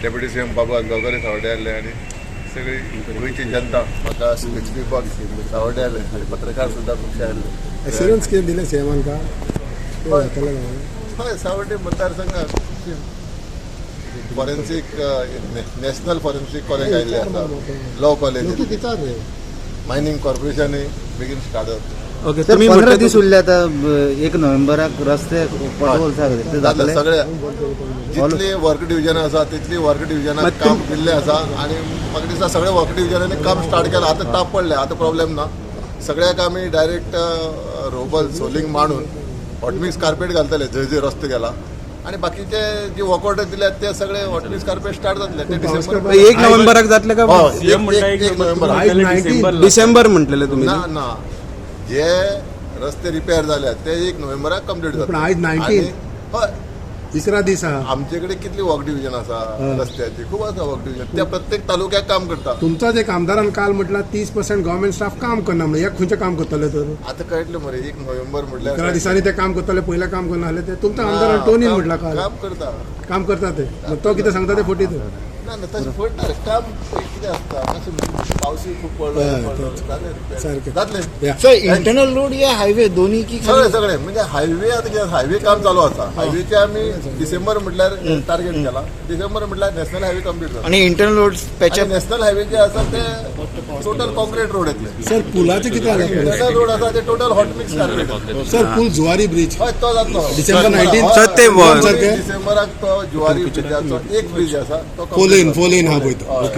Deputy CM बाबू आजगांवकर सावड्डे आसले आनी सगळी गोंयची जनता म्हाका स्पीच दिवपाक सावड्डे आसले आनी पत्रकार सुद्दां खुबशे आसले. एश्युरन्स कितें दिलें सीएमान का? हय. जातलें म्हणून. हय, सावड्डे मतदारसंघात फॉरेन्सीक, नॅशनल फॉरेन्सीक कॉलेज आयिल्लें आसा, लॉ कॉलेज, लोक दितात रे. मायनींग कॉर्पोरेशनूय बेगीन स्टार्ट जातलें. ओके. सर, तुम्ही 15 म्हटलं दीस उरले आता 1 नोव्हेंबराक रस्ते पॉटहोल्स आहा ते जातलें. जातले? सगळे जितली वर्क डिविजन आसा तितली वर्क डिविजनाक काम दिल्लें आसा आनी म्हाका दिसता सगळे वर्क डिविजनांनी काम स्टार्ट केलां. आतां ताप पडले, आतां प्रॉब्लेम ना. सगळ्याक आमी डायरेक्ट रोबल सोलिंग मांडून हॉटमिक्स कार्पेट घालतले जंय जंय रस्ते गेला आनी बाकीचे जे वर्क ऑर्डर दिल्यात ते सगळे हॉटमिक्स कार्पेट स्टार्ट जातले ते डिसेंबर. 1 नोव्हेंबराक जातले का? हय, सीएम म्हणटा 1 नोव्हेंबराक. आयज 19. डिसेंबर. डिसेंबर म्हटलेले तुम्ही. ना ना, जे रस्ते रिपेअर जाल्यात ते 1 नोव्हेंबराक कंप्लीट जातले. पण आयज 19. हय. 11 दीस आहा. आमचे कडेन कितली वर्क डिविजन आसा रस्त्याची? खूब आसा वर्क डिविजन. त्या प्रत्येक तालुक्याक काम करता. तुमचाच एक आमदारान काल म्हटला, 30% गव्हर्मेंट स्टाफ काम करना म्हणून. हे खंयचें काम करतले तर? आतां कळटलें मरे, 1 नोव्हेंबर म्हटल्यार. 11 दिसांनी ते काम करतले, पयलें काम करना जाल्यार ते. तुमच्या आमदारान टोनीन म्हटला काल. काम करता. काम करता ते, मग तो कितें सांगता ते फटी तर. ना ना, तशें फट ना रे. काम कितें आसता, मातशें पावसूय खूब पडलो, हय, पडलो, तेच. जालें repair. सारकें. जातलें. या. सर, इंटरनल रोड या हायवे दोन्ही की? सगळे सगळे, म्हणजे हायवे आतां कितें, हायवे काम चालू आसा. हायवेचे आमी डिसेंबर म्हटल्यार टार्गेट केला. डिसेंबर म्हटल्यार नॅशनल हायवे कंप्लीट जाता. आणि internal road patch up? National highway जे आसा ते टोटल कॉन्क्रीट रोड येतले. सर, पुलाचें कितें जालें? इंटरनल रोड आसा ते total hot mix carpet. Sir, पूल, जुवारी ब्रिज? हय, तो जातलो. डिसेंबर 19. सर, ते सारकें? डिसेंबराक तो जुवारी ब्रिजाचो एक ब्रिज आसा तो फोलेन, फोलेन हा पळय तो. हय. ओके.